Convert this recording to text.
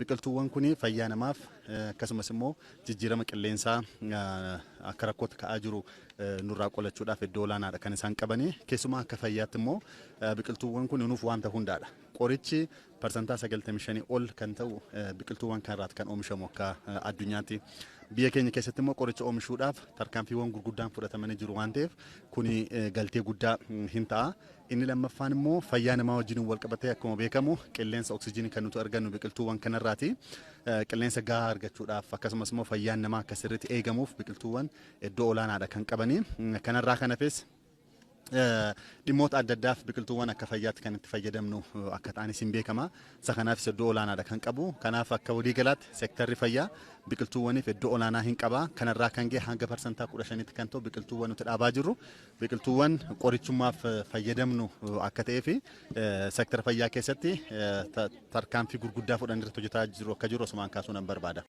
Biqiltuuwwan kun fayyaa namaaf akkasumas immoo jijjiirama qilleensaa akka rakkootti ka'aa jiru nurraa qolachuudhaaf iddoo olaanaadha kan isaan qabanii. Keessumaa akka fayyaatti immoo biqiltuuwwan kun nuuf waanta hundaadha. Qorichi 95% ol kan ta'u biqiltuuwwan kanarraati kan oomishamu akka addunyaatti. Biyya keenya keessatti immoo qoricha oomishuudhaaf tarkaanfiiwwan gurguddaan fudhatamanii jiru waan ta'eef kuni galtee guddaa hin ta'a. Inni lammaffaan immoo fayyaa namaa wajjin wal qabatee akkuma beekamu qilleensa oksijiinii kan nuti argannu biqiltuuwwan kanarraati. Qilleensa gahaa argachuudhaaf akkasumas immoo fayyaan namaa akka sirriitti eegamuuf biqiltuuwwan iddoo olaanaadha kan qabanii. Kanarraa kan hafes dhimmoota adda addaaf biqiltuuwwan akka fayyaatti kan itti fayyadamnu akka ta'anis hin beekama. Isa kanaafis iddoo olaanaadha kan qabu. Kanaaf akka waliigalaatti seektarri fayyaa biqiltuuwwaniif iddoo olaanaa hin qaba. Kanarraa kan ga'e hanga 15%tti kan ta'u biqiltuuwwan nuti dhaabaa jirru biqiltuuwwan qorichummaaf fayyadamnu akka ta'ee fi seektara fayyaa keessatti tarkaanfii gurguddaa fudhanii irratti hojjetaa jiru akka jiru osumaan kaasuu nan barbaada.